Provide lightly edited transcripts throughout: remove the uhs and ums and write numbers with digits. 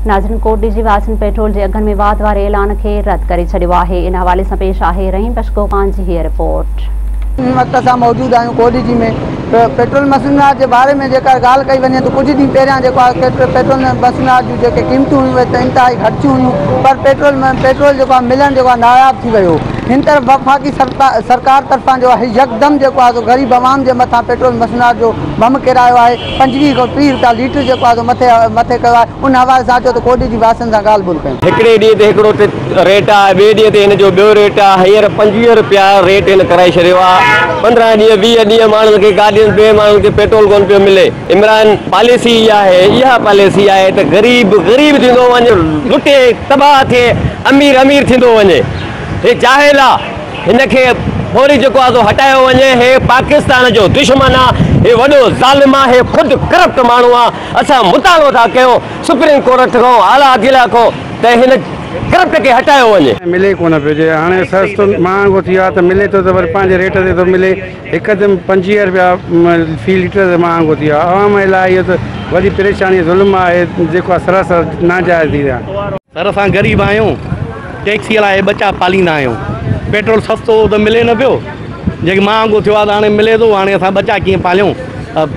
ناظرين، ڪوٽ ڏيجي واسين پيٽرول جي اگهن ۾ واڌ واري اعلان کي رد ڪري ڇڏيو آهي. ان حوالي سان پيش آهي رحيم بخش گوپانگ جي هيء رپورٽ. هن وقت اسان موجود آهيون ڪوٽ ڏيجي ۾ پيٽرول مصنوعات جي باري ۾ جيڪا ڳالهه ڪئي وڃي ته ڪجهه ڏينهن پهريان جيڪو آهي پيٽرول مصنوعات جون جيڪي قيمتون هيون اهي ته انتهائي گهٽ ٿيون هيون پر پيٽرول پيٽرول جيڪو آهي ملڻ جيڪو آهي ناياب ٿي ويو. هن طرف وفاقي سرڪار طرفان جو آهي يڪدم جيڪو آهي سو غريب عوام جي مٿان پيٽرول مصنوعات جو بم ڪيرايو آهي. 25 کان 30 رپيا ليٽر جيڪو آهي سو مٿي مٿي ڪيو آهي. ان حوالي سان اچو ته ڪوٽ ڏيجي واسين سان ڳالهه ٻولهه ڪيون. هڪڙي ڏينهن تي هڪڙو ريٽ آهي، ٻئي ڏينهن تي هن جو ٻيو ريٽ آهي. هينئر 25 رپيا ريٽ هن ڪرائي ڇڏيو آهي. 15 ڏينهن 20 ڏينهن ماڻهن کي گاڏين ۾ ماڻهن کي پيٽرول ڪونه پيو ملي. عمران پاليسي اها آهي، اها پاليسي آهي ته غريب غريب ٿيندو وڃي، لٽي تباهه ٿئي، امير امير ٿيندو وڃي. هي جاهل آ، هن کي فوري جيڪو آ سو هٽايو وڃي. هي پاڪستان جو دشمن آ، هي وڏو ظالم آ، هي خود ڪرپٽ ماڻهو آ. اسان مطالبو ٿا ڪيون سپريم ڪورٽ کان، اعليٰ عدليه کان ته هن ڪرپٽ کي هٽايو وڃي. ملي ڪونه پيو، جي هاڻي سستو مهانگو ٿي ويو آهي ته ملي ٿو ته وري پنهنجي ريٽ تي ٿو ملي. هڪدم 25 رپيا في ليٽر تي مهانگو ٿي ويو آهي. عوام جي لاء اهو ته وڏي پريشاني ظلم آهي جيڪو آهي سراسر ناجائز ٿي ويا. سر اسان غريب آهيون، ٽيڪسي هلائي ٻچا پاليندا آهيون. پيٽرول سستو هو ته ملي نه پيو، جيڪي مهانگو ٿيو آهي ته هاڻي ملي ٿو. هاڻي اسان ٻچا ڪيئن پاليون؟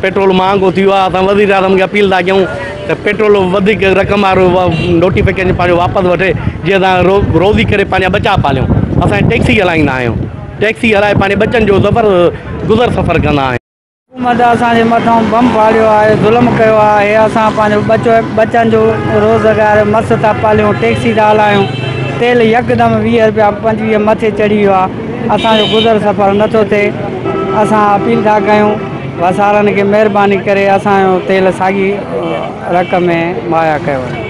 پيٽرول مهانگو ٿي ويو آهي. اسان وزير اعظم کي اپيل ٿا ڪيون ته پيٽرول وڌيڪ رقم وارو نوٽيفڪيشن پنهنجو واپس وٺي، جيئن اسان روزي ڪري پنهنجا ٻچا پاليون. اسان ٽيڪسي هلائيندا آهيون، ٽيڪسي هلائي پنهنجي ٻچن جو ظفر گذر سفر ڪندا آهيون. حڪومت اسان جي مٿان بم ڦاڙيو آهي، ظلم ڪيو آهي. اسان پنهنجو ٻچو ٻچن جو روزگار مس ٿا پاليون، ٽيڪسي ٿا هلايون. تيل يڪدم 20 رپيا 25 مٿي چڙهي ويو آهي. اسان جو گذر سفر نٿو ٿئي. اسان اپيل ٿا ڪيون وسارن کي، مهرباني ڪري اسان جو تيل ساڳي رقم ۾ مهيا ڪيو وڃي.